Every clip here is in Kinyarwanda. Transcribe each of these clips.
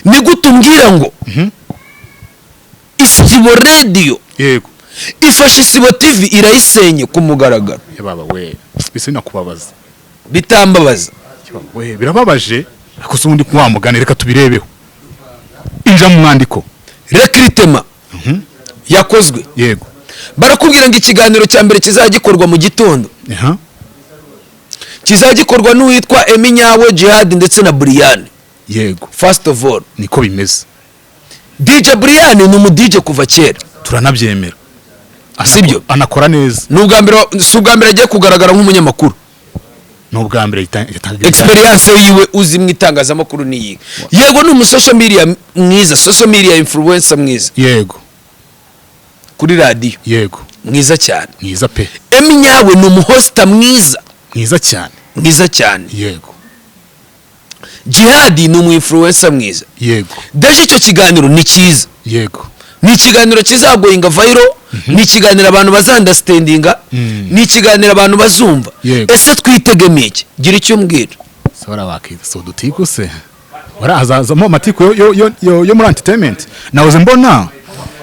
Ni gute umbwira ngo Isibo Radio ifashe Isibo TV irayisenye ku mugaragaro? Baba we, bise nakubabaza. Bitambabaza. We, birababaje. Ariko se ubundi wa mugani, reka tubirebeho, inja mu mwandiko. Recrutement yakozwe. Barakubwira ngo ikiganiro cya mbere kizajya gikorwa mu gitondo, kizajya gikorwa n'uwitwa Eminyawe Jihad ndetse na Brian. First of all, Niko bimeze. DJ Brian ni umu DJ kuva kera. Turanabyemera. Sibyo? Anakora neza. Ni ubwa mbere, si ubwa mbere agiye kugaragara nk'umunyamakuru. Ni ubwa mbere yatangaga. Experience yiwe uzi mu itangazamakuru ni iyihe? Yego, ni umu social media mwiza, social media influencer mwiza kuri radiyo. Mwiza cyane. Mwiza pe. Eminyawe ni umuhosta mwiza. Mwiza cyane. Mwiza cyane. Jihadi ni umu influencer mwiza. Déjà icyo kiganiro ni cyiza. Ni ikiganiro kizagoinga viral, ni ikiganiro abantu bazaunderstandinga, ni ikiganiro abantu bazumva. Ese twitegemo iki? Gira icyo umbwira. Se barabakiza si udutiku se? Hazazamo amatiku yo muri entertainment. Nahoze mbona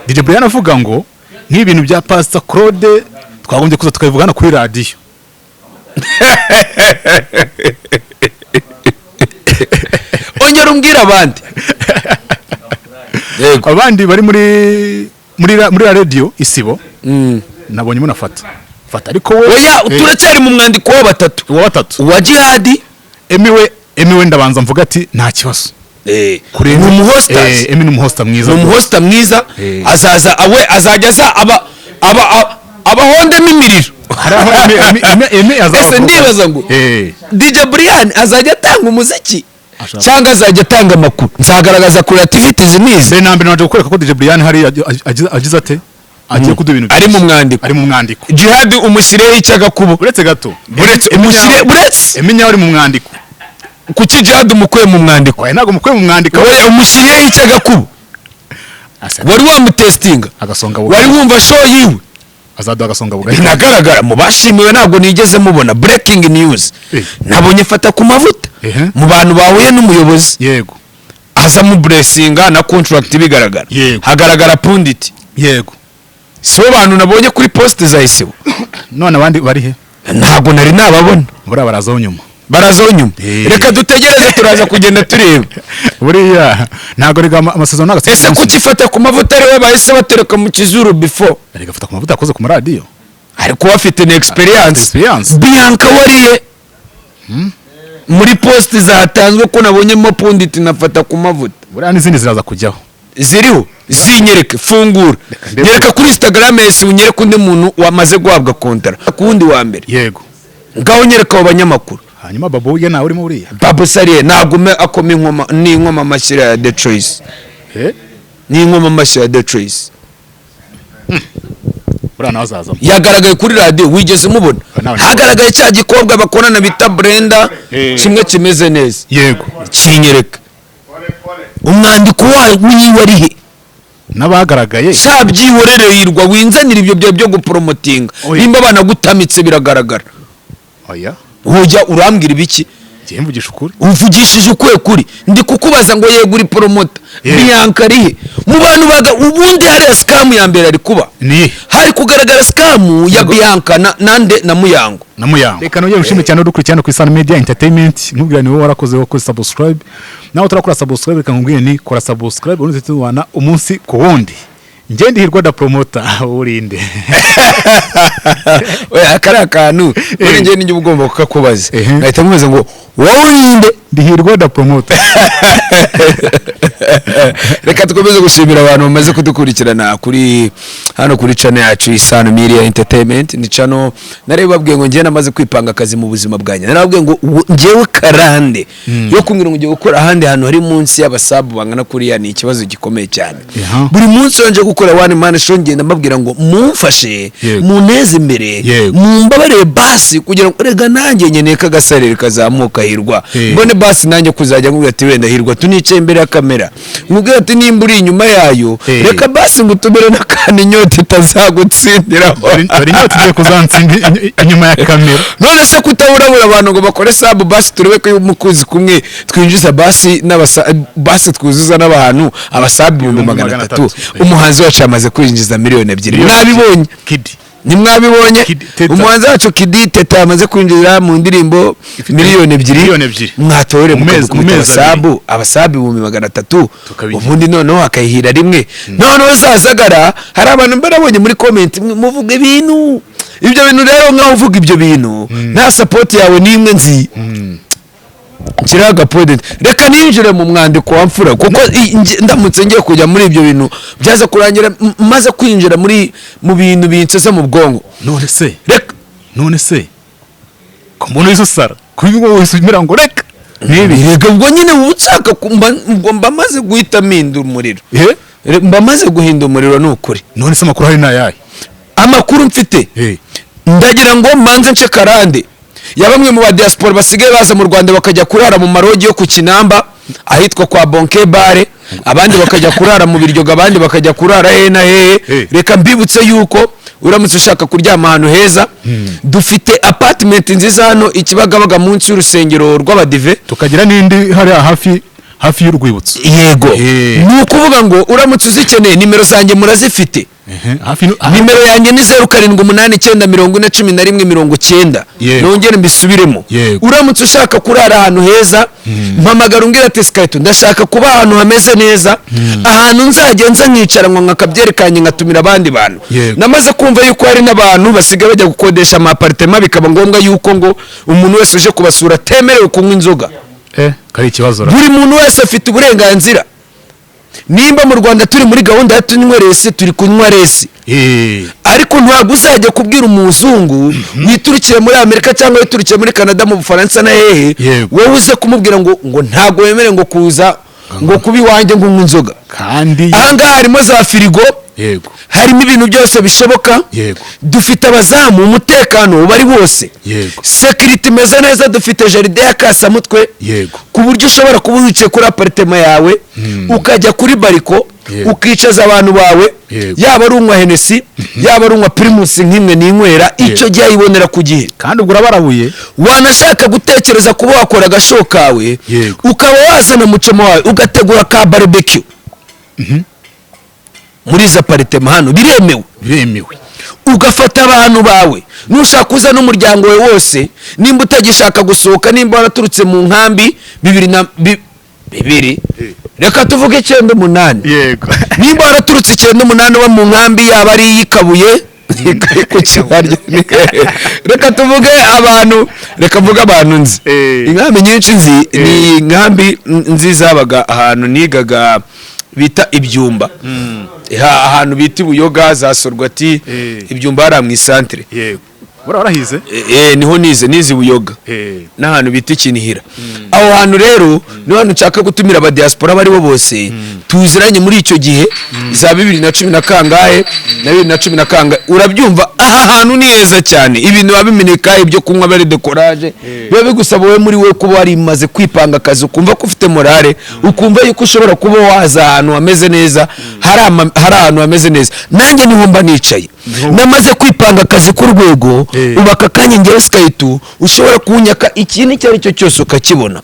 DJ Brian avuga ngo nk'ibintu bya Pastor Claude twagombye kuza tukabivuga hano kuri radiyo. Ongera umbwire abandi. Yego. Abandi bari muri radiyo Isibo, nabonye munafata fata, ariko we Oya, turacyari mu mwandiko wa batatu. Uwa batatu. Uwa Jihadi. Emi we ndabanza mvuga ati nta kibazo. Ni umuhostasi. Emi ni umuhosta mwiza. Ni umuhosta mwiza. Azaza awe, azajya aza aba abahondemo imiriro. Hari aho Emi azaba. Ese ndibaza ngo DJ Brian azajya atanga umuziki cyangwa azajya atanga amakuru? Nzagaragaza creativities nize. Mbere na mbere naje kukwereka ko DJ Brian hari agize ate, agiye kuduha ibintu Ari mu byinshi. mwandiko. Ari mu mwandiko. Jihad umushyireho icy'agakubo. Uretse gato. Uretse umushyire, uretse. Emi nyawe ari mu mwandiko. Kuki Jihad umukuye mu mwandiko? Oya, ntabwo mukuye mu mwandiko. Oya, umushyiriyeho icy'agakubo. Wari wamutestinga? Agasonga Wari bugari. wumva show yiwe? Azaduha agasonga bugari. Binagaragara mu bashimiwe, ntabwo nigeze mubona. Breaking news, nabonye fata ku mavuta mu bantu bahuye n'umuyobozi, aza mu blessinga na contract bigaragara. Hagaragara pundit. Si bo bantu nabonye kuri post za Isibo. None abandi bari he? Ntabwo nari nababona. Buriya barazaho nyuma. Barazaho nyuma. Reka dutegereze, turaza kugenda tureba. Buriya ntabwo rega amasezerano ntabwo. Ese kuki ifata ku mavuta ariwe bahise batereka mu kizuru before? Rega fata ku mavuta yakoze ku maradiyo. Ariko bafite ni experience. Experience. Bianca wariye muri post zatanzwe ko nabonyemo pundit nafata ku mavuta? Buriya n'izindi ziraza kujyaho. Ziriho, zinyereke, fungura. Ndebe. Nyereka kuri Instagram yese, unyereke undi muntu wamaze guhabwa kontara ku wundi wa mbere. Ngaho nyereka abo banyamakuru. Hanyuma Babu we nawe urimo buriya. Babu Sariye nagume akoma inkoma n'inkoma amashyi ya The Choice. N'inkoma amashyi ya The Choice. Buriya nawe azazamo. Yagaragaye kuri radiyo? Wigeze umubona? Nawe. Hagaragaye cya gikobwa bakorana bita Brenda, kimwe kimeze neza. Kinyereka umwandiko wayo wiwe ari he? N'abagaragaye. Sabyihorere, yirwa winzanira ibyo byawe byo gupromotinga. Oya. Nimba banagutamitse biragaragara. Oya. Ujya urambwira ibiki? Ngiye mvugisha ukuri. Uvugishije ukuye kuri? Ndi kukubaza ngo yego, uri promoter. Bianca ari he mu bantu baga? Ubundi hariya scam ya mbere ari kuba, Ni hari kugaragara scam ya Bianca na nande na Muyango. Na Muyango. Reka nongere ngushime cyane udukurikirana ku Isano Media Entertainment. Nkubwira ni wowe warakoze, wakoze subscribe. Nawe utarakora subscribe, reka nkubwire ni kora subscribe, ubundi tubana umunsi ku wundi. Njye ndi Hirwa da Promoter, urinde. Oya, aka ari akantu muri njye nijye uba ugomba kukakubaza. Ngahita mubaza ngo wowe urinde. Ndi Hirwa da Promoter. Reka dukomeze gushimira abantu bamaze kudukurikirana kuri hano kuri channel yacu Isano Media Entertainment. Ni channel nari babwiye ngo njye namaze kwipanga akazi mu buzima bwanjye. Narababwiye ngo njyewe karande yo kumbwira ngo ngiye gukora ahandi hantu hari munsi y'abasabu bangana kuriya ni ikibazo gikomeye cyane. Buri munsi iyo nje gukora one man show, ngenda mbabwira ngo mumfashe, munteze imbere, mumbabarire basi, kugira ngo rega nanjye nkeneye ko agasarire kazamuka, Hirwa, mbone basi nanjye kuzajya nkubwira ati wenda Hirwa tunicaye imbere ya kamera, nkubwira ati nimba uri inyuma yayo, reka basi ngo utumire n'akantu inyota. Inyota itazagutsindiraho. Dore inyota igiye kuzansinda inyuma ya kamera. None se kutaburabura abantu ngo bakore sub, basi turebe ko mu kwezi kumwe twinjiza basi basi twuzuza n'abantu aba sub 300,000? 300,000. Umuhanzi wacu yamaze kwinjiza 2 miliyoni. Mwabibonye? Kidi. Ntimwabibonye? Kidi Teta. Umuhanzi wacu Kidi Teta yamaze kwinjira mu ndirimbo 2 miliyoni. 2 miliyoni. Mwatore Mu mukabukubita mezi aba sub, aba sub 300,000. Tukabigira. Ubundi noneho akayihira rimwe. Noneho zazagara hari abantu mbarabonye muri comment muvuga ibintu, ibyo bintu rero nkaho uvuga ibyo bintu nta support yawe n'imwe nzi. Nshyiraho agapodenti, reka ninjire mu mwandiko wa mfura, kuko ndamutse ngiye kujya muri ibyo bintu byaza kurangira maze kwinjira muri mu bintu binseze mu bwonko. None se Reka. None se ko mbona wese usara kuri wowe wese umera ngo reka Nibi reka, ubwo nyine uba ushaka ubwo mba maze guhita mpinda umuriro. Eh. Mba maze guhinda umuriro, ni ukuri. None se amakuru hari ni ayahe? Amakuru mfite, ndagira ngo mbanze nce karande ya bamwe mu ba diaspora basigaye baza mu Rwanda bakajya kurara mu ma lodge yo ku Kinamba ahitwa kwa Bonke Bare, abandi bakajya kurara mu Biryogo, abandi bakajya kurara hehe na hehe. Reka mbibutse yuko uramutse ushaka kuryama ahantu heza, dufite apartment nziza hano i Kibagabaga munsi y'urusengero rw'Abadive. Tukagira n'indi hariya hafi hafi y'urwibutso. Yego. Ni ukuvuga ngo uramutse uzikeneye, nimero zanjye murazifite. Ehe, hafi Nimero yanjye ni 0789441190. Nongere mbisubiremo. Uramutse ushaka kurara ahantu heza, mpamagara umbwira ati: "Sikayito, ndashaka kuba ahantu hameze neza, ahantu nzajya nza nkicara ngo nkakabyerekanye, nkatumira abandi bantu." Namaze kumva yuko hari n'abantu basigaye bajya gukodesha ama appartement, bikaba ngombwa yuko ngo umuntu wese uje kubasura atemerewe kunywa inzoga. Eh, kari ikibazo ra. Buri muntu wese afite uburenganzira. Nimba mu Rwanda turi muri gahunda ya tunywe less, turi kunywa less. Ariko ntabwo uzajya kubwira umuzungu witurukiye muri Amerika cyangwa witurukiye muri Canada, mu Bufaransa na hehe, wowe uze kumubwira ngo ntabwo wemerewe ngo kuza ngo kuba iwanjye ngo unywe inzoga. Kandi Ahangaha harimo za firigo, harimo ibintu byose bishoboka. Dufite abazamu, umutekano uba ari wose, sécurité imeze neza, dufite jardin ya kasamutwe, ku buryo ushobora kuba wicaye kuri appartement yawe ukajya kuri balcon, ukicaza abantu bawe, yaba ari unywa Hennessy, yaba ari unywa Primus nk'imwe n'inywera, icyo gihe ayibonera ku gihe. Kandi ubwo urabarabuye. Wanashaka gutekereza kuba wakora aga show kawe, ukaba wazana mucoma wawe, ugategura ka barbecue muri izi appartement hano, biremewe. Biremewe. Ugafata abantu bawe, nushaka uza n'umuryango wawe wose, nimba utagishaka gusohoka, nimba waraturutse mu nkambi bibiri na bibiri, reka tuvuge 98. Nimba waraturutse 98 uba mu nkambi, yaba ari iy'i Kabuye ku Kibaryo, reka tuvuge abantu, reka mvuge abantu nzi. Inkambi nyinshi nzi ni inkambi nzi zabaga ahantu nigaga bita Ibyumba, ahantu bita Ibuyoga, za Sorwati. Ibyumba hariya mu isantere. Yego, buriya warahize. Niho nize Ibuyoga n'ahantu bita Ikinihira. Aho hantu rero niho hantu nshaka gutumira abadiaspora abo ari bo bose tuziranye muri icyo gihe za bibiri na cumi na kangahe na bibiri na cumi na kangahe. Urabyumva, aha hantu ni heza cyane, ibintu biba bimeneka, ibyo kunywa bari dekoraje, biba bigusaba wowe muri we kuba warimaze kwipanga akazi, ukumva ko ufite morale, ukumva yuko ushobora kuba waza ahantu hameze neza, hari ahantu hameze neza. Nanjye niho mba nicaye, namaze kwipanga akazi k'urwego. Ubu aka kanya ngewe Sikayito ushobora kunyaka ikintu icyo ari cyo cyose ukakibona.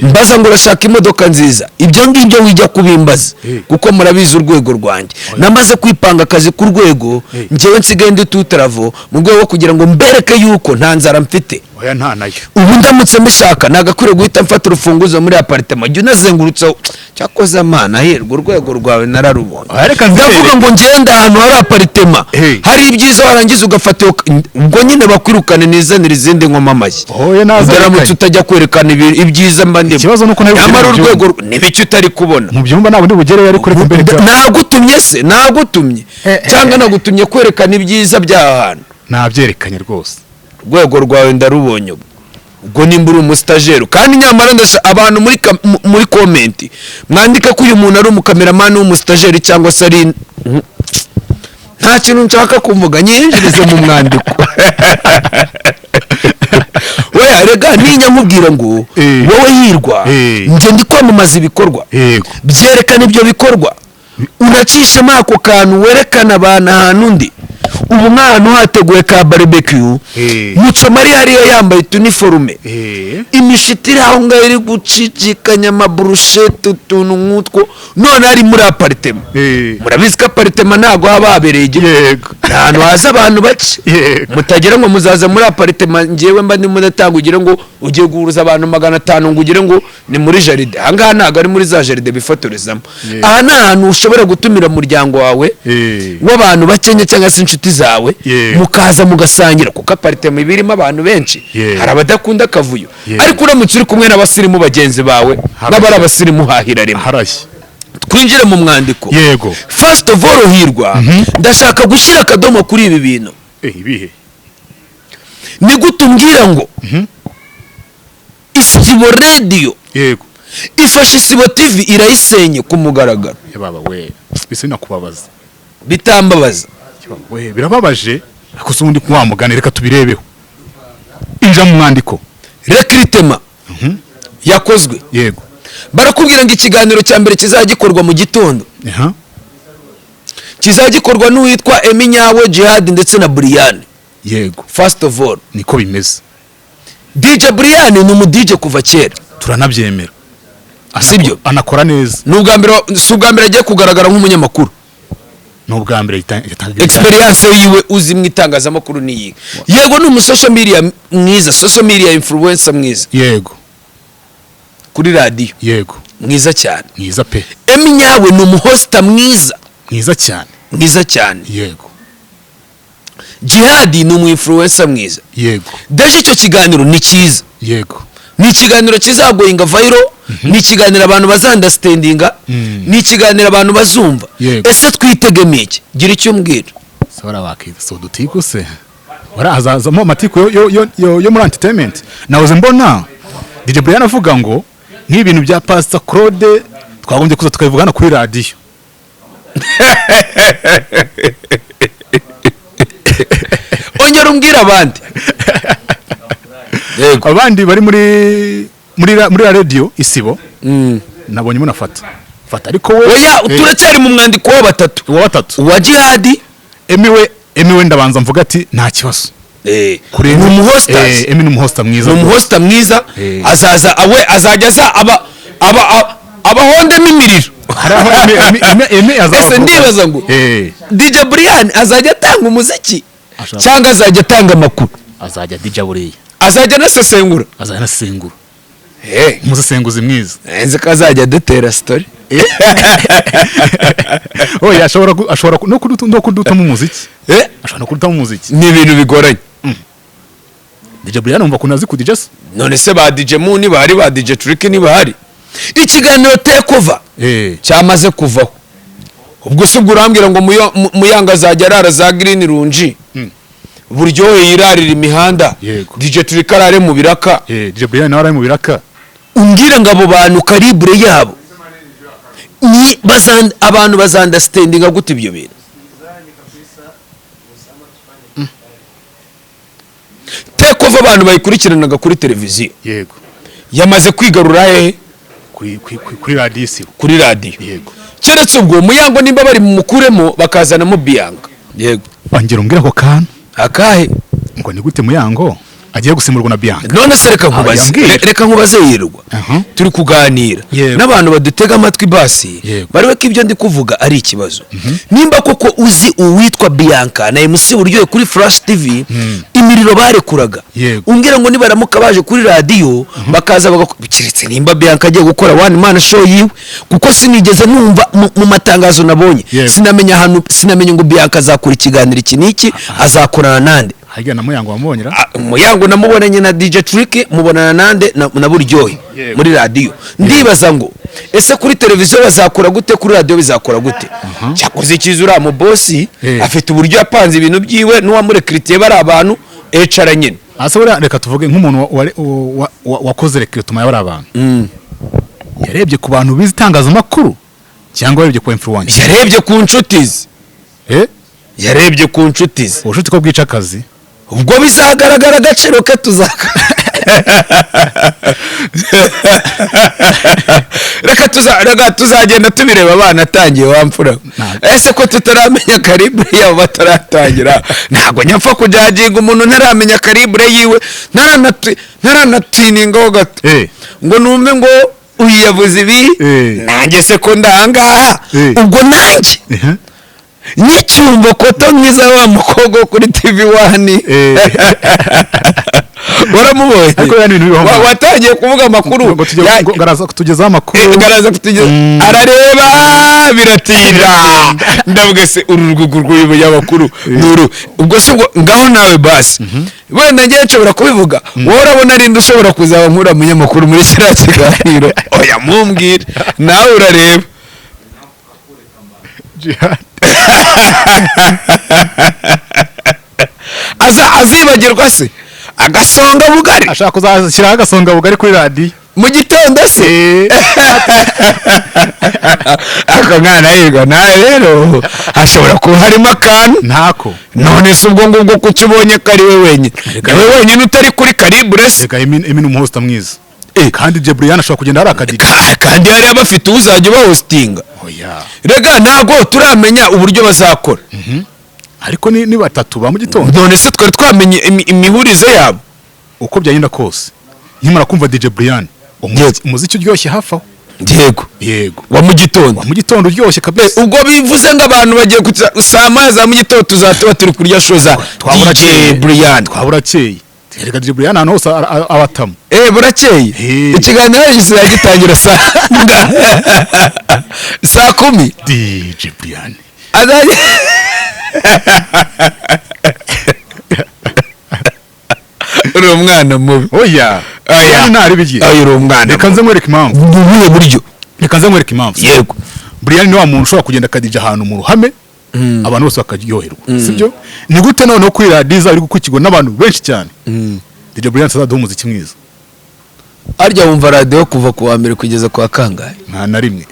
Mbaza ngo urashaka imodoka nziza, ibyo ngibyo wijya kubimbaza, kuko murabizi urwego rwanjye. Namaze kwipanga akazi ku rwego. Ngewe nsigaye ndi tutaravo mu rwego rwo kugira ngo mbereke yuko nta nzara mfite. Oya, nta nayo. Ubu ndamutse mbishaka nagakwiriye guhita mfata urufunguzo muri appartement jya unazengurutseho. Cyakoze amana hirwa, urwego rwawe nararubonye. Oya, reka nzereke. Ndavuga ngo ngende ahantu hari appartement, hari ibyiza, warangiza ugafata ubwo nyine bakwirukane, nizanire izindi nkoma amashyi. Oya, nazerekanye. Uramutse utajya kwerekana ibyiza mba ndimo. Ikibazo nuko ntari bugere Nyamara mu byumba. urwego n'ibiki utari kubona? Mu byumba ntabwo ndi bugereyo, ariko reka mbereke. Nagutumye se? Nagutumye cyangwa nagutumye kwerekana ibyiza by'aha hantu? Nabyerekanye rwose. Urwego rwawe ndarubonye. Ubwo ubwo nimba uri umusitageri kandi nyamara ndasha abantu muri comment mwandika ko uyu muntu ari umukameramani w'umusitageri cyangwa se ari, nta kintu nshaka kuvuga, nyinjirize mu mwandiko. Weya rega ninya nkubwira ngo wowe hirwa, njye ndi kwamamaza ibikorwa, byerekana ibyo bikorwa. Unacishemo ako kantu werekana abantu ahantu undi. Ubu nk'ahantu hateguwe ka barbecue, Mucoma ari hariya yambaye tuniforume, imishiti iri aho ngaho iri gucicikanya, amaburushete, utuntu nk'utwo. None ari muri appartement. Murabizi ko appartement ntabwo haba habereye igihugu. Ni ahantu haza abantu bake. Mutagira ngo muzaza muri appartement, ngewe mba ndimo ndatanga, ugire ngo ugiye guhuruza abantu 500, ngo ugire ngo ni muri jardin. Ahangaha ntabwo ari muri za jardin bifotorezamo. Aha ni ahantu ushobora gutumira umuryango wawe w'abantu bakenya cyangwa se inshuti zawe, mukaza mugasangira, kuko appartement iba irimo abantu benshi. Hari abadakunda akavuyo. Ariko uramutse uri kumwe n'abasirimu bagenzi bawe, n'abari abasirimu, hahira rimwe. Harashye. Twinjire mu mwandiko. Yego. First of all, Hirwa, ndashaka gushyira akadomo kuri ibi bintu. Ibihe? Ni gute umbwira ngo Isibo Radiyo ifashe Isibo TV irayisenye ku mugaragaro? Baba we, bisa binakubabaza. Bitambabaza. Baba we, birababaje. Ariko se ubundi wa mugani, reka tubirebeho, injira mu mwandiko. Recrutement yakozwe. Barakubwira ngo ikiganiro cya mbere kizajya gikorwa mu gitondo, kizajya gikorwa n'uwitwa Eminyawe Jihad ndetse na Buriyani. First of all, Niko bimeze. DJ Brian ni umu DJ kuva kera. Turanabyemera. Sibyo? Anakora neza. Ni ubwa mbere, si ubwa mbere agiye kugaragara nk'umunyamakuru. Ni ubwa mbere yatangaga. Experience yiwe uzi mu itangazamakuru ni iyi. Yego, ni umu social media mwiza, social media influencer mwiza kuri radiyo. Mwiza cyane. Mwiza pe. Eminyawe ni umuhosta mwiza. Mwiza cyane. Mwiza cyane. Jihadi ni umu influencer mwiza. Déjà icyo kiganiro ni cyiza. Ni ikiganiro kizagoinga viral, ni ikiganiro abantu bazaunderstandinga, ni ikiganiro abantu bazumva. Ese twitegemo iki? Gira icyo umbwira. Sora wakiza so dutiku se warazazamo amatiku yo muri entertainment. Nahoze mbona DJ Brian avuga ngo nk'ibintu bya Pastor Claude twagombye kuza tukabivuga hano kuri radiyo. Ongera umbwire abandi. Yego. Abandi bari muri radio Isibo, nabonye munafata fata, ariko we Oya, turacyari mu mwandiko wa batatu. Uwa batatu. Uwa Jihadi. Emiwe ndabanza mvuga ati nta kibazo. Ni umuhostasi. Emi ni umuhosta mwiza. Ni umuhosta mwiza. Azaza awe, azajya aza aba abahondemo imiriro. Hari aho Emi azaba. Ese ndibaza ngo DJ Brian azajya atanga umuziki cyangwa azajya atanga amakuru? Azajya DJ buriya. Azajya anasesengura. Azajya anasengura, umusesenguzi mwiza. Nzi ko azajya adutera story. Oya, ashobora no kudutamo umuziki. Ashobora no kudutamo umuziki. Ni ibintu bigoranye. DJ Brian umva ukuntu azi ku DJ se. None se ba DJ Moon bahari, ba DJ Trick ntibahari? Ikiganiro Takeover cyamaze kuvaho. Ubwo se ubwo urambwira ngo Muyanga azajya arara za Green Lounge, Buryohe yirarira imihanda, DJ Trick arare mu biraka? DJ Brian nawe ari mu biraka. Umbwire ngo abo bantu calibre yabo ni abantu bazaunderstandinga gute ibyo bintu? Takeover abantu bayikurikiranaga kuri televiziyo yamaze kwigarura hehe? Kuri radiyo Isibo. Kuri radiyo. Keretse ubwo Muyango nimba bari mukuremo bakazanamo Bianca. Yego. Ongera umbwire ako kantu. Akahe? Ngo ni gute Muyango agiye gusimburwa na Bianca? None se reka nkubaze. Yambwira. Reka nkubaze, Yirwa. Turi kuganira n'abantu badutega amatwi basi, barebe ko ibyo ndi kuvuga ari ikibazo. Nimba koko uzi uwitwa Bianca na MC Buryohe kuri Flash TV, imiriro barekuraga, umbwira ngo nibaramuka baje kuri radiyo bakaza, keretse nimba Bianca agiye gukora one man show yiwe, kuko sinigeze numva mu matangazo nabonye, sinamenya ahantu, sinamenya ngo Bianca azakora ikiganiro iki n'iki, azakorana nande. Harya na Muyango wamubonyera? Ah, Muyango namubonanye na DJ Trick, mubonana nande na Buryohe muri radiyo. Ndibaza ngo ese kuri televiziyo bazakora gute, kuri radiyo bizakora gute? Cyakoze icyiza, uriya mu bosi afite uburyo yapanze ibintu byiwe n'uwamurecrutiye, bari abantu ecara nyine. Ase buriya reka tuvuge nk'umuntu wakoze recrutement y'abari abantu, yarebye ku bantu bize itangazamakuru cyangwa yarebye ku influencer? Yarebye ku nshuti ze. Yarebye ku nshuti ze. Ubucuti ko bwica akazi. Ubwo bizagaragara agaciro ke tuzaka. Reka tuzagenda tubireba abana atangiye wamfura. Ntabwo. Ese ko tutaramenya calibre yabo bataratangira, ntabwo nyapfa kujudginga umuntu ntaramenya calibre yiwe, ntaranatiningaho gato ngo numve ngo uyu yavuze ibi, nanjye se ko ndahangaha, ubwo nanjye nyicyumva koto mwiza wa mukobwa wo kuri TV One, waramubonye? Ariko biriya ni ibintu bibaho. Watangiye kuvuga amakuru Ngo ngo araza kutugezaho amakuru. Ngaraza kutugeza, arareba biratinda. Ndavuga se uru rwego rw'umunyamakuru nuru ubwo se ubwo ngaho nawe basi wenda ngewe nshobora kubivuga, wowe urabona arinde ushobora kuzaba nkura munyamakuru muri kiriya kiganiro? Oya, mumbwire nawe urareba. Jihad. Aza azibagirwa se agasonga bugari? Ashaka kuzashyiraho agasonga bugari kuri radiyo. Mu gitondo se? Ako mwana yiga nawe rero hashobora kuba harimo akantu. Ntako. None se ubwo ngubwo kuki ubonye ko ari we wenyine, ni we wenyine utari kuri calibre se? Reka, Emi ni umuhosta mwiza. Kandi DJ Brian ashobora kugenda hari akadidi. Kandi hariya bafite uzajya ubahostinga. Oya. Rega ntabwo turamenya uburyo bazakora. Ariko ni batatu ba mu gitondo. None se twari twamenye imihurize yabo? Uko byagenda kose, nkimara kumva DJ Brian, umuziki uryoshye hafi aho. Yego. Yego. Wa mu gitondo. Wa mu gitondo uryoshye kabisa. Ubwo bivuze ngo abantu bagiye kuza saa 1 za mu gitondo, tuzatuba turi kurya show za Twabura DJ akeye. Brian. Twabura akeye. Reka, DJ Brian ahantu hose abatamo. Burakeye. Ikiganiro gisigaye gitangira saa 10. DJ Brian. Azajya uri umwana mubi. Oya. Oya. Brian ntari bigiye. Oya, uri umwana Reka nze nkwereke impamvu. mu buhe buryo? Reka nze nkwereke impamvu. Yego. Brian ni wa muntu ushobora kugenda akadija ahantu mu ruhame, abantu bose bakaryoherwa, sibyo? Ni gute noneho kuri radiyo izaba iri gukurikirwa n'abantu benshi cyane, DJ Brian azaduha umuziki mwiza? Arya wumva radiyo kuva ku wa mbere kugeza ku wa kangahe? Nta na rimwe.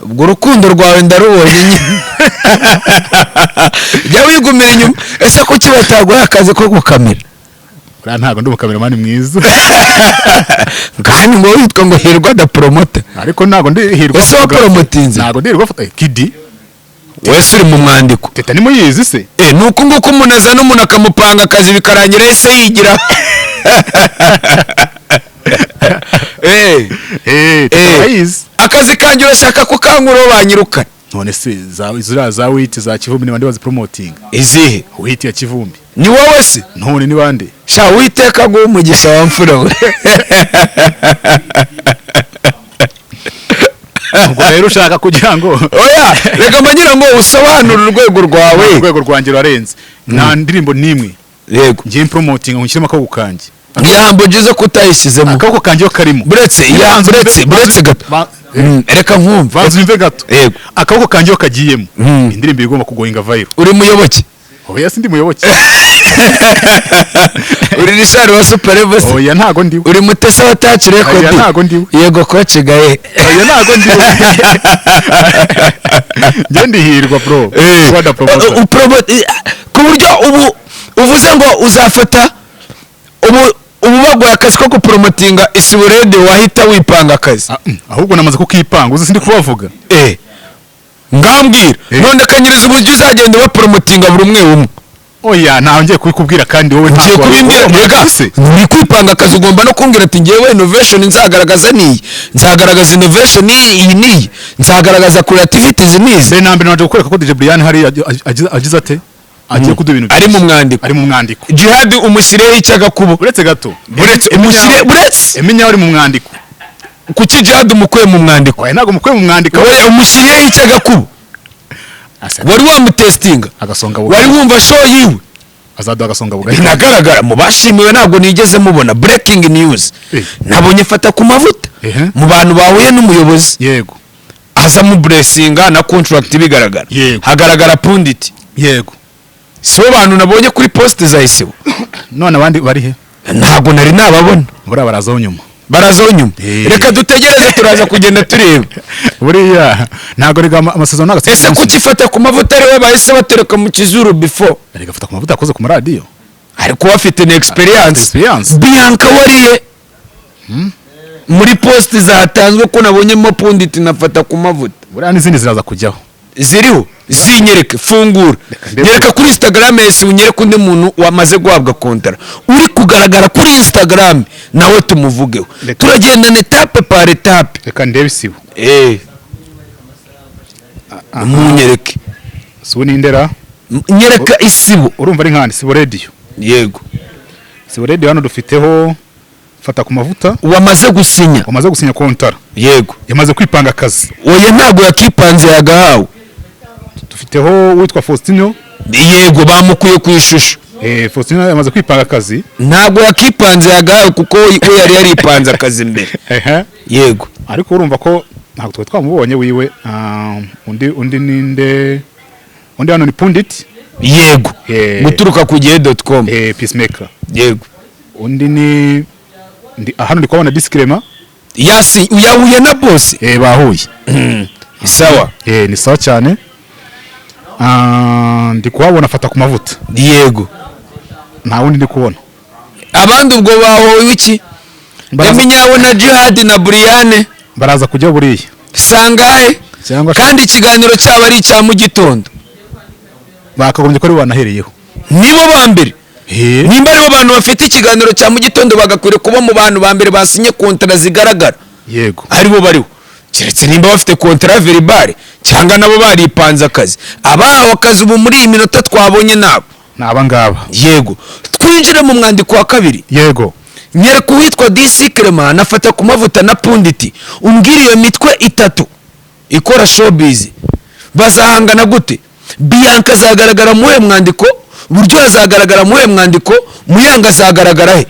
Ubwo urukundo rwawe ndarubonye nyine, jya wigumira inyuma. Ese kuki bataguha akazi ko gukamera? Buriya ntabwo ndi umukameramani mwiza. Kandi ngo witwa ngo Hirwa da promoter. Ariko ntabwo ndi Hirwa. Ese wapromotinze? Ntabwo ndi Hirwa kidi. Wese uri mu mwandiko. Teta nimuyizi se? Ni uku nguku umuntu azana umuntu akamupanga akazi bikarangira ese yigira. Teta barayizi. Akazi kanjye urashaka kukankuraho banyirukana. None se za ziriya za witi za Kivumbi ni bande bazipromotinga? Izihe? Witi ya Kivumbi. Ni wowe se? None ni bande? Sha, Uwiteka aguhe umugisha wa mfura we. Ubwo rero ushaka kugira ngo Oya, reka mbagira ngo usobanure urwego rwawe. Urwego rwanjye rurarenze, nta ndirimbo n'imwe ngiye promoting ngo nshyiremo akaboko kanjye. Ijambo ryiza ko utayishyizemo. Akaboko kanjye yo karimo. Buretse ya buretse gato. Reka nkumva. Banza unyumve gato. Yego. Akaboko kanjye yo kagiyemo, indirimbo igomba kugoinga viral. Uri muyoboke? Oya, sindi muyoboke. Uri Richard wa Super Level se? Oya, ntago ndiwe. Uri Mutesa wa Touch Record? Oya, ntago ndiwe. Yego coach gaye. Oya, ntago ndiwe. Njye ndihirwa bro, Rwanda promoter. Ku buryo ubu uvuze ngo uzafata ubu baguha akazi ko gupromotinga Isibo Radio wahita wipanga akazi? Ahubwo namaze kukipanga, uzi sindi kubavuga. Ngambwira. None kanyiriza uburyo uzagenda ubapromotinga buri umwe umwe. Oya, ntawe ngiye kubikubwira kandi wowe Ngiye ntabwo kubimbwira. wowe Rega se. ni kwipanga akazi, ugomba no kumbwira ati ngewe innovation nzagaragaza niyi, nzagaragaza innovation iyi niyi, nzagaragaza creativity nizi. Mbere na mbere naje kukwereka ko DJ Brian hari agize ate, agiye kuduha ibintu Ari mu byinshi. mwandiko. Ari mu mwandiko. Jihad umushyireho icy'agakubo. Uretse gato. Buretse umushyire, buretse. Emenya uri mu mwandiko. Kuki Jihad umukuye mu mwandiko? Oya, ntabwo mukuye mu mwandiko. Oya, umushyiriyeho icy'agakubo. Wari wamutestinga? Agasonga Wari bugari. wumva show yiwe? Azaduha agasonga bugari. Binagaragara mu bashimiwe ntabwo nigeze mubona. Breaking news, nabonye fata ku mavuta mu bantu bahuye n'umuyobozi, aza mu blessinga na contract bigaragara, hagaragara pundit. Si bo bantu nabonye kuri poste za Isibo. None abandi bari he? Ntabwo nari nababona. Buriya barazaho nyuma. Barazaho nyuma. Reka dutegereze, turaza kugenda tureba. Buriya ntabwo rega amasezerano ntabwo Ese kuki ifata ku mavuta ariwe bahise batereka mu kizuru before? Rega fata ku mavuta yakoze ku maradiyo. Ariko bafite na experience. Experience. Bianca wariye muri post zatanzwe ko nabonyemo Pundit nafata ku mavuta. Buriya n'izindi ziraza kujyaho. Ziriho, zinyereke, fungura. Ndebe. Nyereka kuri Instagram yese, unyereke undi muntu wamaze guhabwa kontara uri kugaragara kuri Instagram, nawe tumuvugeho. Turagendana étape par étape. Reka ndebe isibo. Munyereke. Sibo ni indera. Nyereka isibo. Urumva ari nkandi Sibo Radio. Yego. Sibo Radio hano dufiteho Fata ku Mavuta. Wamaze gusinya. Wamaze gusinya kontara. Yego. Yamaze kwipanga akazi. Oya, ntabwo yakipanze, yagahawe. Dufiteho uwitwa Faustino. Yego, bamukuye ku ishusho. Faustino yamaze kwipanga akazi. Ntabwo yakipanze, yagahawe, kuko we yari yaripanze akazi mbere. Yego. Ariko urumva ko ntabwo twari twamubonye wiwe. Undi ninde? Undi hano ni Pundit. Yego. Guturuka ku gihe.com. Peacemaker. Yego. Undi ni hano ndi kubona Disclaimer. Yasi yahuye na boss. Bahuye. Sawa. Ni sawa cyane. Ndi kuhabona Fata ku Mavuta. Yego. Nta wundi ndi kubona. Abandi ubwo bahowe iki? Eminyawe na Jihad na Briane. Baraza kujya buriya. Sangahe? Cyangwa Kandi ikiganiro cyabo ari icya mu gitondo. Bakagombye ko ari bo banahereyeho. Nibo ba mbere. Nimba aribo bantu bafite ikiganiro cya mu gitondo, bagakwiriye kuba mu bantu ba mbere basinye kontara zigaragara. Aribo bariho, keretse nimba bafite kontara verbale cyangwa nabo baripanze akazi. Abahawe akazi ubu muri iyi minota twabonye nabo. Ni aba ngaba. Yego, twinjire mu mwandiko wa kabiri. Yego. Nyereka uwitwa DC Clement, nafata ku Mavuta na Pundit. Umbwire iyo mitwe itatu ikora showbiz bazahangana gute? Bianca azagaragara muri uyu mwandiko buryo, azagaragara muri uyu mwandiko? Muyanga azagaragara he?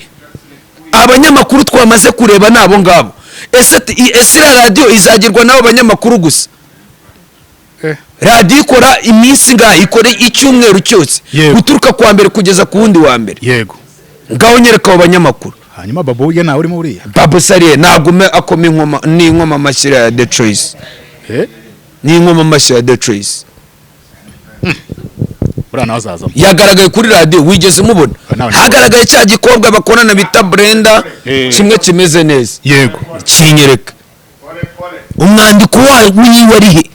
Abanyamakuru twamaze kureba ni abo ngabo. Ese iriya radiyo izagirwa n'abo banyamakuru gusa? Radiyo ikora iminsi ingahe? Ikora icyumweru cyose, guturuka ku wa mbere kugeza ku wundi wa mbere. Ngaho nyereka abo banyamakuru. Hanyuma Babo burya nawe urimo buriya. Babu Sariye ntabwo akoma inkoma, ni inkoma amashyi ya The Choice. Ni inkoma amashyi ya The Choice. Buriya nawe azazamo. Yagaragaye kuri radiyo? Wigeze umubona? Nawe. Hagaragaye cya gikobwa bakorana bita Brenda. Kimwe kimeze neza. Kinyereka umwandiko wayo wiwe ari he?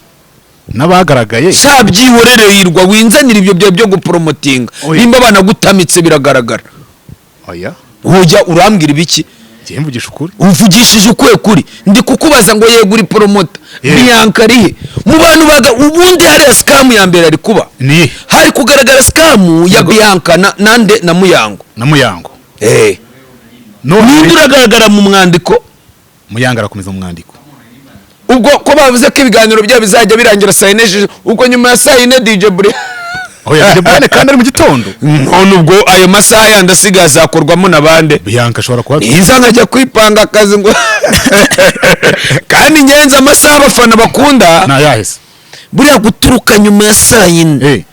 N'abagaragaye. Sha, byihorere, yirwa winzanira ibyo byawe byo guporomotinga. Oya. Nimba banagutamitse biragaragara. Oya. Ujya urambwira ibiki? Ngiye mvugisha ukuri. Uvugishije ukwe kuri ndi kukubaza ngo yego, uri promoter. Bianca ari he mu bantu baga? Ubundi hariya scam ya mbere ari kuba Ni hari kugaragara scam ya Bianca na nande na Muyango. Na Muyango. Ninde None uragaragara mu mwandiko? Muyango arakomeza mu mwandiko. Ubwo ko bavuze ko ibiganiro byabo bizajya birangira saa 4 ubwo nyuma ya saa 4 DJ Buri Oya, DJ Brian kandi ari mu gitondo. None ubwo ayo masaha yandi asigaye azakorwamo na bande? Bianca ashobora kuba Iza nkajya kwipanga akazi ngo kandi ngenzi amasaha abafana bakunda. Na yahese. Buriya guturuka nyuma ya saa 4,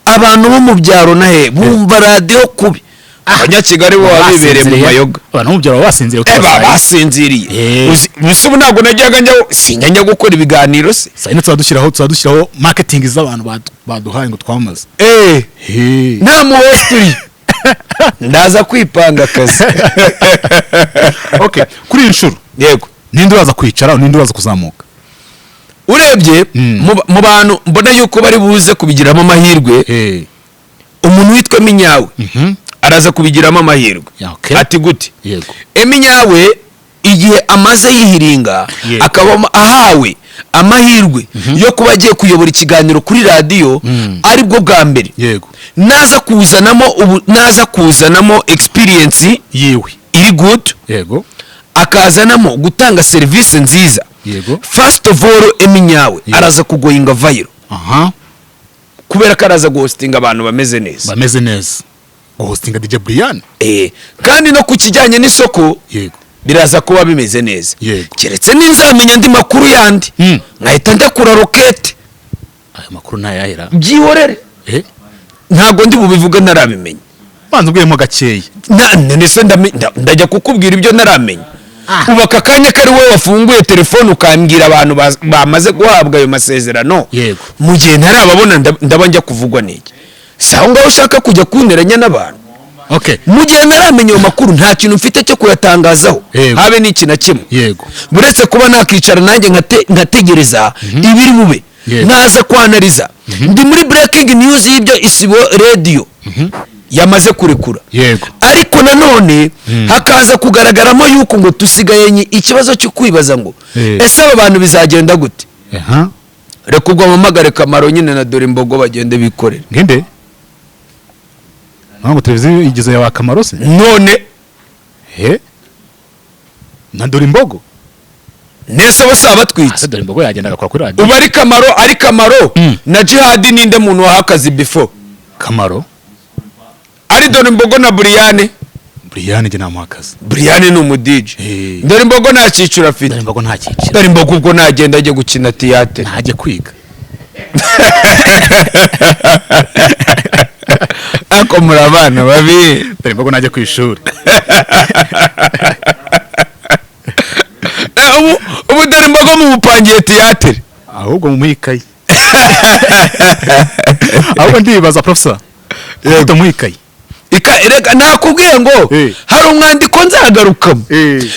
abantu bo mu byaro nahe bumva radiyo kubi. Abanyakigali bo baba bibereye mu mayoga. Abantu bo mu byaro baba basinziriye. Baba basinziriye. Uzi ubu ntabwo najyaga njya, sinjya njya gukora ibiganiro se? Saa 4 tuba dushyiraho marketing z'abantu baduhaye ngo twamamaze. Nta muhost uri, ndaza kwipanga akazi. Okay, kuri iyi nshuro ninde uraza kwicara, ninde uraza kuzamuka? Urebye mu bantu mbona yuko bari buze kubigiramo amahirwe, umuntu witwa Minyawe araza kubigiramo amahirwe. Ati gute? Eminyawe igihe amaze yihiringa, akaba ahawe amahirwe yo kuba agiye kuyobora ikiganiro kuri radiyo aribwo bwa mbere, naza kuzanamo ubu, naza kuzanamo experience yiwe iri good, akazanamo gutanga serivisi nziza. First of all, Eminyawe araza kugoyinga viral, kubera ko araza guhostinga abantu bameze neza. Bameze neza, guhostinga DJ Brian. Kandi no ku kijyanye n'isoko biraza kuba bimeze neza. Keretse ninzamenya andi makuru yandi, nkahita ndekura rokete. Ayo makuru ntayahera. Byihorere. Ntabwo ndi bubivuge ntarabimenya. Banza ubwiyemo gakeya. None se ndajya kukubwira ibyo ntaramenya? Ubu aka kanya ko ari wowe wafunguye telefone ukambwira abantu bamaze guhabwa ayo masezerano, mu gihe ntarababona ndaba njya kuvugwa n'iki? Si aho ngaho ushaka kujya kunteranya n'abantu. Okay. Mu gihe ntaramenya ayo makuru, nta kintu mfite cyo kuyatangazaho, habe n'iki na kimwe, uretse kuba nakicara nanjye nkategereza ibiri bube, nkaza kwanariza. Ndi muri breaking news y'ibyo Isibo Radio yamaze kurekura, ariko nanone hakaza kugaragaramo yuko ngo dusigaye ikibazo cyo kwibaza ngo ese aba bantu bizagenda gute? Reka ubwo mpamagare Kamaro nyine na Dore Imbogo bagende bikorere. Ngende ntabwo televiziyo igeze ya Kamaro se? None? He, na Dore Imbogo. Nese bo si abatwitse? Ese Dore Imbogo yagenda agakora kuri radiyo? Ubu ari Kamaro na Jihadi, ninde muntu waha akazi before? Kamaro. Ari Dore Imbogo na Buriyane? Buriyane njye namuha akazi. Buriyane ni umu DJ. Dore Imbogo nta cyiciro afite. Dore Imbogo nta cyiciro. Dore Imbogo ubwo nagenda ajye gukina théâtre. Ntajye kwiga. Ariko muri abana babi. Dore Imbogo najye ku ishuri. Ubu Dore Imbogo mumupangiye théâtre. Ahubwo mumuhe ikayi. Ahubwo ndibaza, professor, utamuha ikayi. Reka nakubwiye ngo hari umwandiko nzagarukamo,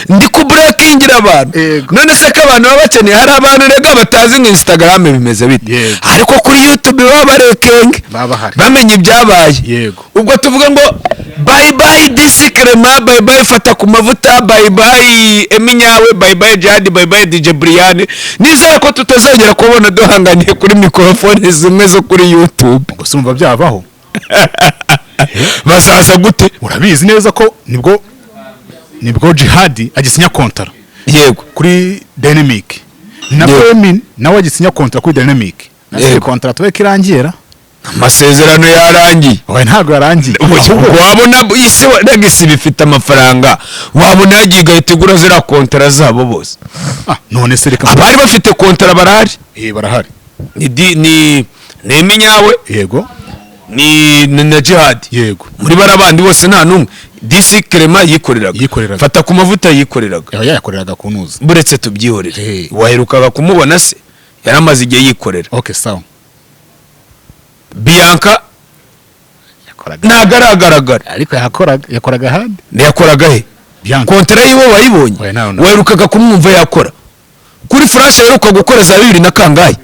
ndi kubreakingira abantu. None se ko abantu baba bakeneye, hari abantu rega batazi ngo Instagram bimeze bite, ariko kuri YouTube baba barekenge, Baba bahari. bamenya ibyabaye. Ubwo tuvuga ngo bye bye Disi Clement, bye bye Fata ku Mavuta, bye bye Eminyawe, bye bye Jihad, bye bye DJ Brian. Nizere ko tutazongera kubona duhanganiye kuri mikorofone zimwe zo kuri YouTube. Gusa urumva byavaho? Bazaza gute? Urabizi neza ko nibwo Jihadi agisinya kontara kuri Dynamic, na Emin nawe agisinya kontara kuri Dynamic na kontara tuwe kirangira. Amasezerano yarangiye. Oya, ntabwo yarangiye. Wabona isi nagisi bifite amafaranga, wabona yagiye igahita igura ziriya kontara zabo bose. Ah, none se reka. Abari bafite kontara barahari. Eh, barahari. Ni Eminyawe, ni na Jihad. Muri bariya bandi bose nta n'umwe. Disi Clement yikoreraga. Yikoreraga. Fata ku Mavuta yikoreraga. Yaba yayakoreraga kunuza. Buretse tubyihorere. Waherukaga kumubona se? Yaramaze igihe yikorera. Okay, sawa. Bianca Yakoraga. ntabwo aragaragara. Ariko yakoraga ahandi. Yakoraga he? Bianca. Kontara yiwe wayibonye? Oya, nawe. Waherukaga kumwumva yakora kuri Flash? Yaheruka gukora za bibiri na kangahe?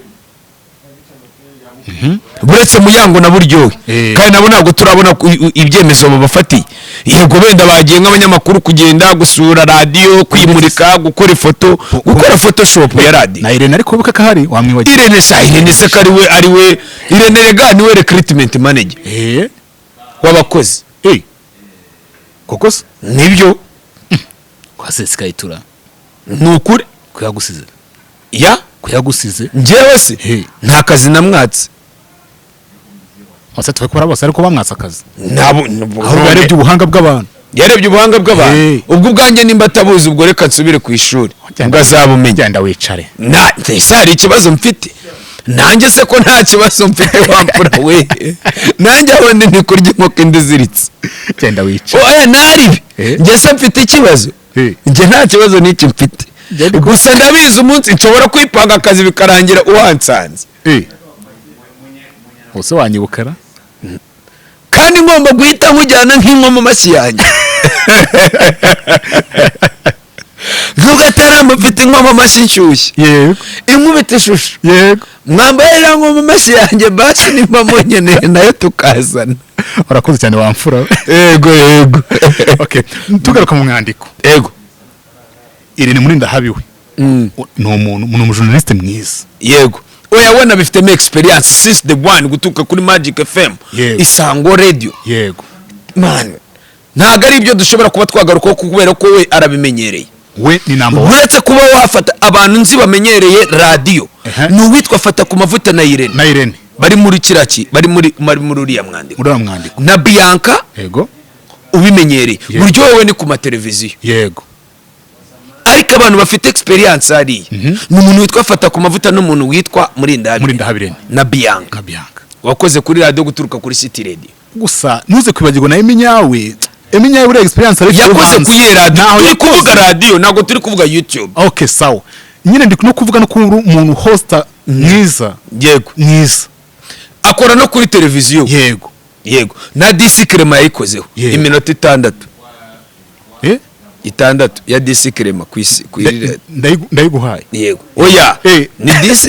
Buretse Muyango na Buryohe, kandi nabo ntabwo turabona ibyemezo babafatiye. Yego, wenda bagiye nk'abanyamakuru kugenda gusura radiyo, kwimurika, gukora ifoto, gukora photoshop ya radiyo. Na Irene, ariko wibuke ko ahari, wamwibagiwe. Irene sa, Irene se ko ari we Irene rega niwe recruitment manager w'abakozi. Koko se? Nibyo. Kwa sesikayitura. Ni ukuri. Kuyagusize. Ya. Kuyagusize. Njyewe se nta kazi namwatse. Bose tubikora bose, ariko bamwatse akazi. Nabo. Ahubwo yarebye ubuhanga bw'abantu. Yarebye ubuhanga bw'abantu. Ubwo ubwanjye nimba atabuzi, ubwo reka nsubire ku ishuri, ubwo azabumenya. Genda wicare. Na ese hari ikibazo mfite nanjye se? Ko nta kibazo mfite, wamfura we, nanjye aho ndi ni kurya inkoko indi iziritse. Genda wicare. Oya, naribi. Njye se mfite ikibazo? Njye nta kibazo n'iki mfite. Gusa ndabizi, umunsi nshobora kwipanga akazi bikarangira uwansanze. Use wanyibukara. Kandi ngomba guhita nkujyana nk'inko mu mashyi yanjye, ntugataramba mfite inko mu mashyi nshyushye, inkubita ishusho. Mwambaye rero nko mu mashyi yanjye, basi nimba munyeneye nayo tukazana. Urakoze cyane, wamfura. Yego. Okay, tugaruka mu mwandiko. Irene Murindahabi we ni umuntu, ni umujournaliste mwiza. Yego, oya, wena bifitemo experience since the one guturuka kuri Magic FM, Isango Radio. Man, ntabwo ari ibyo dushobora kuba twagarukaho kubera ko we arabimenyereye. We ni number one. Uretse kuba wafata abantu nzi bamenyereye radiyo, ni uwitwa Fata ku Mavuta na Irene. Na Irene. Bari muri kiriya bari muri uriya mwandiko. Muri uriya mwandiko. Na Bianca ubimenyereye. Buryo wowe ni ku mateleviziyo. Ariko abantu bafite experience hariya ni umuntu witwa Fata ku Mavuta n'umuntu witwa Murindahabi. Murindahabi Irene. Na Bianca na Bianca wakoze kuri radiyo guturuka kuri City Radio. Gusa ntuze kwibagirwa na Eminyawe. Eminyawe buriya experience ariko Yakoze ku iyihe radiyo? Ntaho Turi yakoze. kuvuga radiyo, ntabwo turi kuvuga YouTube. Okay, sawa nyine, ndi no kuvuga no kuba umuntu hosta mwiza. Mwiza. Akora no kuri televiziyo. Yego, na DC Clement yayikozeho. Iminota 6. Eh? 6 ya DC Clement ku isi ku Ndayiguhaye. Yego, oya. Ni DC,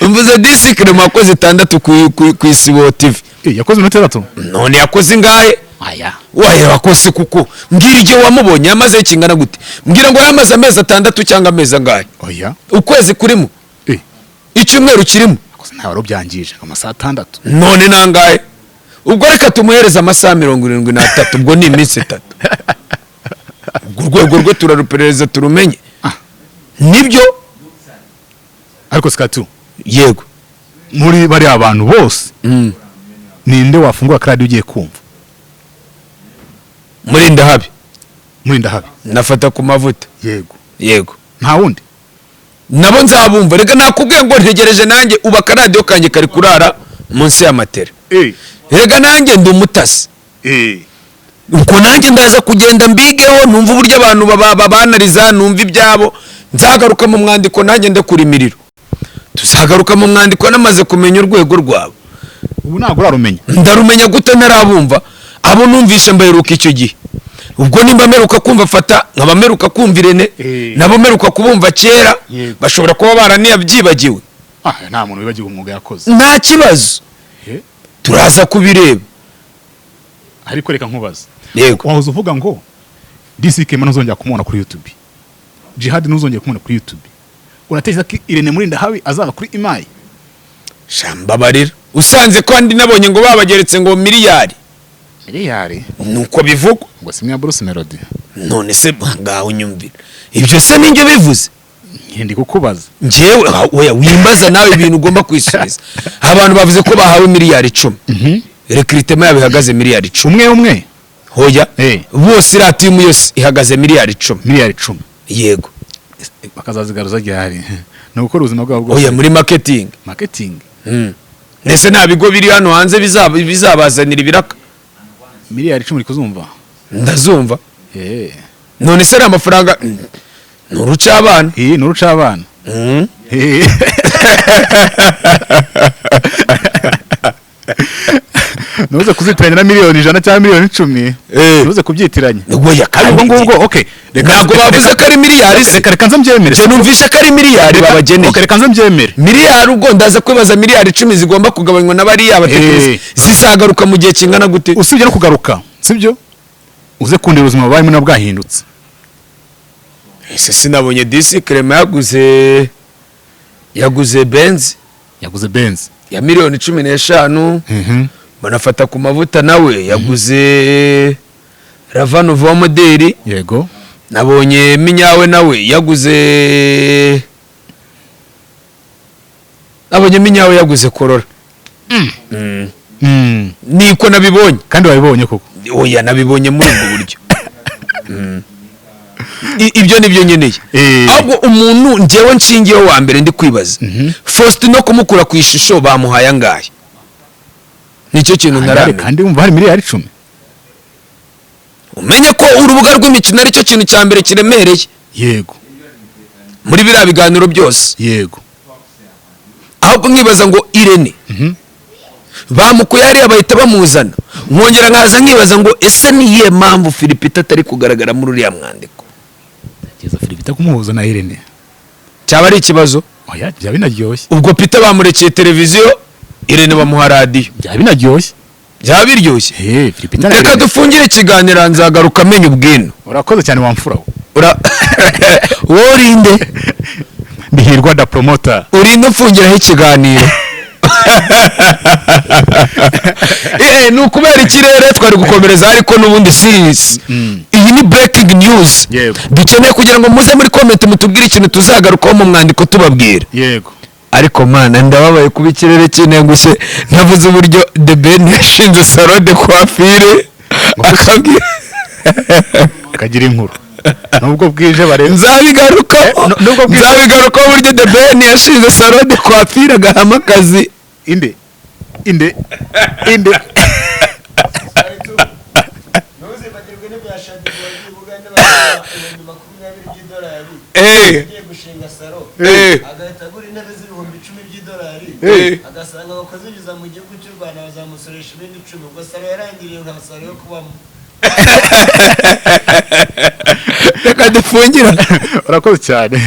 mvuze DC Clement yakoze 6 ku Isibo TV. Eh, yakoze iminota 6? None yakoze ingahe? Aya. Waye wakoze, kuko mbwira igihe wamubonye yamaze kingana gute? Mbwira ngo yamaze amezi 6 cyangwa amezi angahe? Oya. Ukwezi kurimo? Eh. Icyumweru kirimo? Akoze, ntawe wari ubyangije amasaha 6. None nangahe ubwo? Reka tumuhereze amasaha 73, ubwo ni iminsi 3. Ubwo urwego rwe turaruperereza turumenye. Nibyo. Ariko sikatu. Yego. Muri bariya bantu bose, ninde wafungura kandi ugiye kumva? Murindahabi. Muri Ndahabi. Nafata ku mavuta. Yego. Yego. Nta wundi? Nabo nzabumva. Reka nakubwiye ngo ntegereje nanjye ubu akaradiyo kanjye kari kurara munsi y'amatera. Rega nanjye ndi umutasi. Ubwo nanjye ndaza kugenda mbigeho, numva uburyo abantu babanariza, numva ibyabo. Nzagaruka mu mwandiko nanjye ndekura imiriro. Tuzagaruka mu mwandiko namaze kumenya urwego rwabo. Ubu ntabwo urarumenya. Ndarumenya gute ntarabumva? Abo numvishe mbaheruka icyo gihe. Ubwo nimba mperuka kumva Fata, nkaba mperuka kumva Irene, nabo mperuka kubumva kera. Bashobora kuba baraniyabyibagiwe. Ah, nta muntu wibagiwe umwuga yakoze. Nta kibazo. Turaza kubireba. Ariko reka nkubaze. Yego. Wahoze uvuga ngo DC Kema ntuzongera kumubona kuri YouTube, Jihad ntuzongera kumubona kuri YouTube. Uratekereza ko Irene Murindahabi azaba kuri Imayi? Shambabarira, usanze ko andi nabonye ngo babageretse ngo miliyari. Miliyari? Nuko bivugwa. Ngo simwe ya Bruce Melody? None se ngaho unyumvira, ibyo se ninjye bivuze? Ndi kukubaza. Njyewe oya, wimbaza nawe ibintu ugomba kwisubiza. Abantu bavuze ko bahawe miliyari 10, recrutement yabo ihagaze miliyari 10. Umwe umwe? Hoya. Bose, iriya team yose ihagaze miliyari 10. Miliyari 10? Yego. Bakazazigaruza ryari? Ni ugukora ubuzima bwabo bwose? Oya, muri marketing. Marketing. Ndetse nta bigo biri hano hanze bizabazanira ibiraka. Miliyari 10 uri kuzumva? Ndazumva. None se ari amafaranga, ni urucabana. Iyi ni urucabana. Ntuze kuzitiranya na miliyoni 100 cyangwa miliyoni 10. Ntuze kubyitiranya. Oya. Ariko Kandi ngubwo, okay, reka. Ntabwo bavuze ko ari miliyari se? Reka nze mbyemere. Njye numvishe ko ari miliyari babageneye. Okay, reka nze mbyemere. Miliyari, ubwo ndaza kwibaza miliyari 10 zigomba kugabanywa na bariya batekinisiye, zizagaruka mu gihe kingana gute? Usibye no kugaruka, sibyo, uze kundira ubuzima babayemo na bwahindutse. Ese sinabonye DC Clement yaguze Benz? Yaguze Benz. Ya miliyoni 15. Banafata ku mavuta nawe yaguze Ravanuva moderi. Nabonye Minyawe nawe yaguze, nabonye Minyawe yaguze Corolla. Niko nabibonye. Kandi wabibonye koko? Oya, nabibonye muri ubwo buryo. Ibyo nibyo nkeneye. Ahubwo umuntu njyewe nshingiyeho wa mbere ndi kwibaza, Faustin, no kumukura ku ishusho bamuhaye angahe? Nicyo kintu ntaramenya. Kandi wumva hari miliyari 10. Umenye ko urubuga rw'imikino aricyo kintu cya mbere kiremereye muri biriya biganiro byose. Ahubwo nkibaza ngo Irene bamukuye hariya bahita bamuzana, nkongera nkaza nkibaza ngo ese ni iyihe mpamvu Philipita atari kugaragara muri uriya mwandiko? Kugeza Philipita kumuhuza na Irene. Cyaba ari ikibazo. Oya, byaba binaryoshye. Ubwo Peter bamurekeye televiziyo, Irene bamuha radiyo. Byaba binaryoshye. Byaba biryoshye. Eh, Philipita na Reka Irene. dufungire ikiganiro, nzagaruka amenya ubwino. Urakoze cyane wamfura we. Wowe urinde? Ndihirwa da promoter. Urinde umfungiraho ikiganiro? Ni ukubera ikirere twari gukomereza, ariko n'ubundi series iyi ni breaking news. Dukeneye kugira ngo muze muri comment mutubwire ikintu tuzagarukaho mu mwandiko tubabwira. Ariko mana, ndababaye kuba ikirere kinengushye ntavuze uburyo The Ben yashinze salon de coiffure akabwira. Kagira inkuru nubwo bwije barenze. Nzabigarukaho. Nubwo bwije. Nzabigarukaho uburyo The Ben yashinze salon de coiffure agahama akazi. Inde inde inde? Ntuzibagirwe n'ibya Shaddy wagiye Bugande bakamuha 20,000 by'idolari. Yagiye. gushinga salo, agahita agura intebe z'ibihumbi 10 by'idolari, agasanga abakozi biza mu gihugu cy'u Rwanda bazamusoresha ibindi 10, ubwo salo yarangiriye nka salo yo kubamo. Reka dufungira. Urakoze cyane.